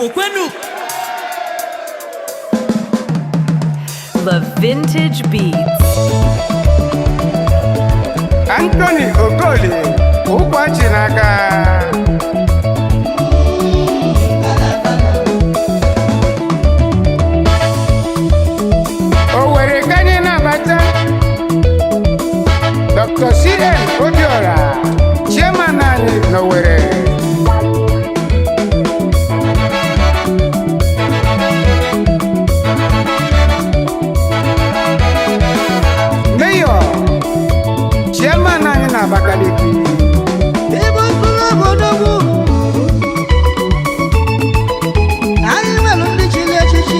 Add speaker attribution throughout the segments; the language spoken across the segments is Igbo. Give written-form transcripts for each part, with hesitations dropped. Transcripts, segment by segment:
Speaker 1: Igbo kwenu!
Speaker 2: The Vintage Beats.
Speaker 3: Anthony Okoli, ụkwachi n'aka. O were ka anyị na-abata Dr. CN Obiora, chairman anyị n'Owerri. Mayor, chairman anyị na Abakaliki.
Speaker 4: Ebe mkpụrụ obodo bụ anyị nwere ndị chiri echichi.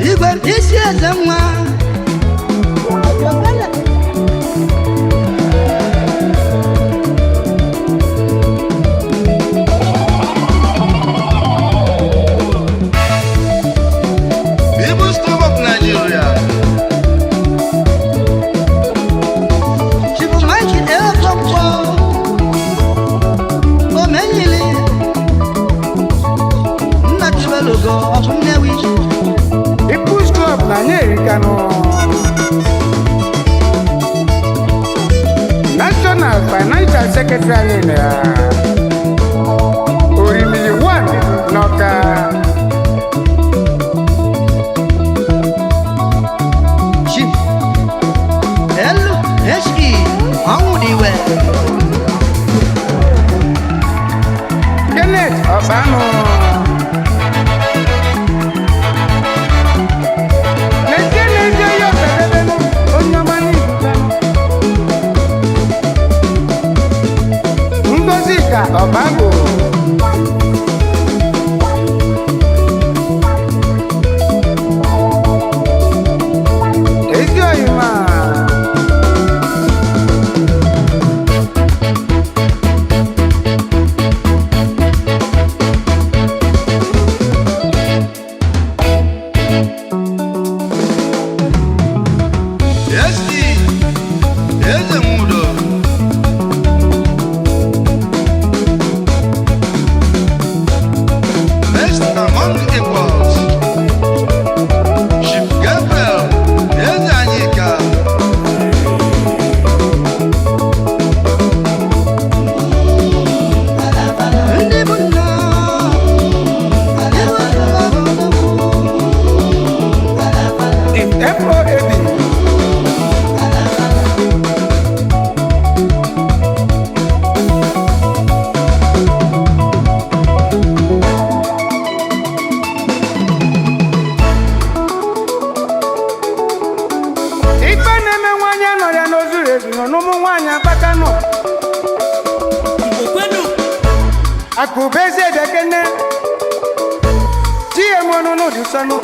Speaker 4: Igwe isi eze nwa.
Speaker 5: People's Club of Nigeria.
Speaker 4: Chibu Mike Okonkwo Omenyili Nna Chibelugo of Nnewi.
Speaker 3: People's Club na anyị erikanụ. National Financial Secretary anyị na ya. Orimiri 1 n'Ọka.
Speaker 4: Chief L.H.E. Ọnwụdiwe.
Speaker 3: Kenneth Ọbanụ. N'ezie n'ezie ya ọsadebenu, onye ọma n'ibutanụ. Ngozi ka Ọbagbo. Ezi oyima.
Speaker 5: ST Eze Nwudo. Best among equals. Chief Gabriel Eze Anyika.
Speaker 4: Ndị bụ nna ndị bụ nna obodo bụ.
Speaker 3: In FOAB. Ife na-eme nwaanyị anọ ya n'ozuru ezu nọ n'ụmụ nwaanyị akpaka nọ.
Speaker 1: Igbo kwenu!
Speaker 3: Akụba eze bekene. Chi ya nwe ọnụnụ dị sọnụ.